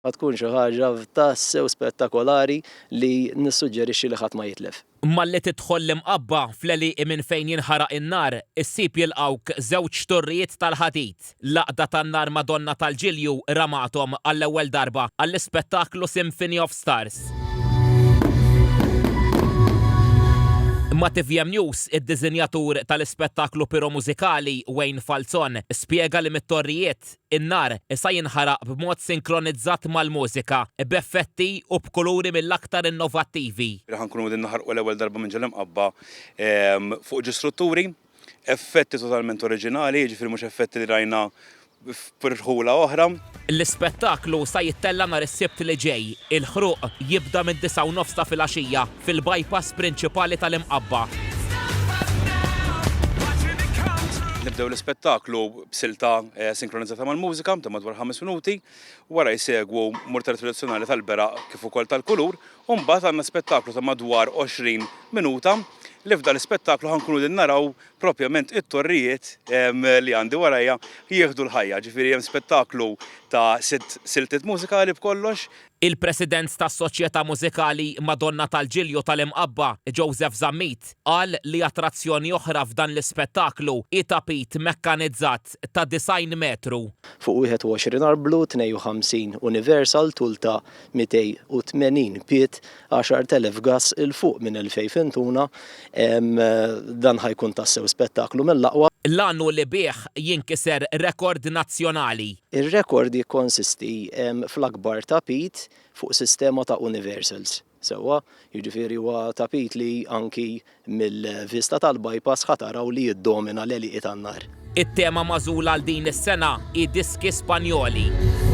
Ħa tkun xi ħaġa tassew spettakolari li nissuġġerixxi li ħadd ma jitlef. Malli tidħol l-Imqabba, fl-għelieqi minn fejn jinħaraq in-nar, issib jilqgħuk żewġ torrijiet tal-ħadid. L-Għaqda tan-Nar Madonna tal-Ġilju ramathom għall-ewwel darba għall-ispettaklu Symphony of Stars. Ma' tvm News, id-diżinjatur tal-ispettaklu piromużikali, Wayne Falzon, spjega li mit-torrijiet, In-nar sa jinħaraq b'mod sinkronizzat mal-mużika, b'effetti u b'kuluri mill-aktar innovattivi. Ħa nkunu qegħdin naħarqu l-ewwel darba minn ġol-Imqabba fuq ġo strutturi, effetti totalment oriġinali, jiġifieri mhux effetti li rajna f'rħula oħra. L-ispettaklu sa jittella' nhar is-Sibt li ġej. Il-ħruq jibda mid-disgħa u nofs ta' filgħaxija fil-bypass prinċipali tal-Imqabba. Nibdew l-ispettaklu b'silta sinkronizzata mal-mużika ta' madwar ħames minuti, wara jsegwu murtali tradizzjonali tal-beraq kif ukoll tal-kulur, u mbagħad għandna spettaklu ta' madwar 20 minuta li f'dan l-ispettaklu ħa nkunu qegħdin naraw propjament it-torrijiet li għandi warajja jieħdu l-ħajja. Ġifieri hemm spettaklu ta' sitt siltiet mużikali b'kollox. Il-President tas-Soċjetà Mużikali Madonna tal-Ġilju tal-Imqabba, Joseph Zammit, qal li attrazzjoni oħra f'dan l-ispettaklu hi tapit mekkanizzat ta' 90 metru. Fuq 21 arblu, 52 universal, tul ta' 280 pied, 10,000 gass 'il fuq minn 2000 fintuna, dan ħa jkun tassew spettaklu mill-aqwa. L-għan hu li bih jinkiser rekord nazzjonali. Ir-rekord jikkonsisti fl-akbar tapit fuq sistema ta' universals, sewwa? Jiġifieri huwa tapit li anki Mill-vista tal-bypass ħa taraw li jiddomina l-għelieqi tan-nar. It-tema magħżula għal din is-sena hi diski Spanjoli.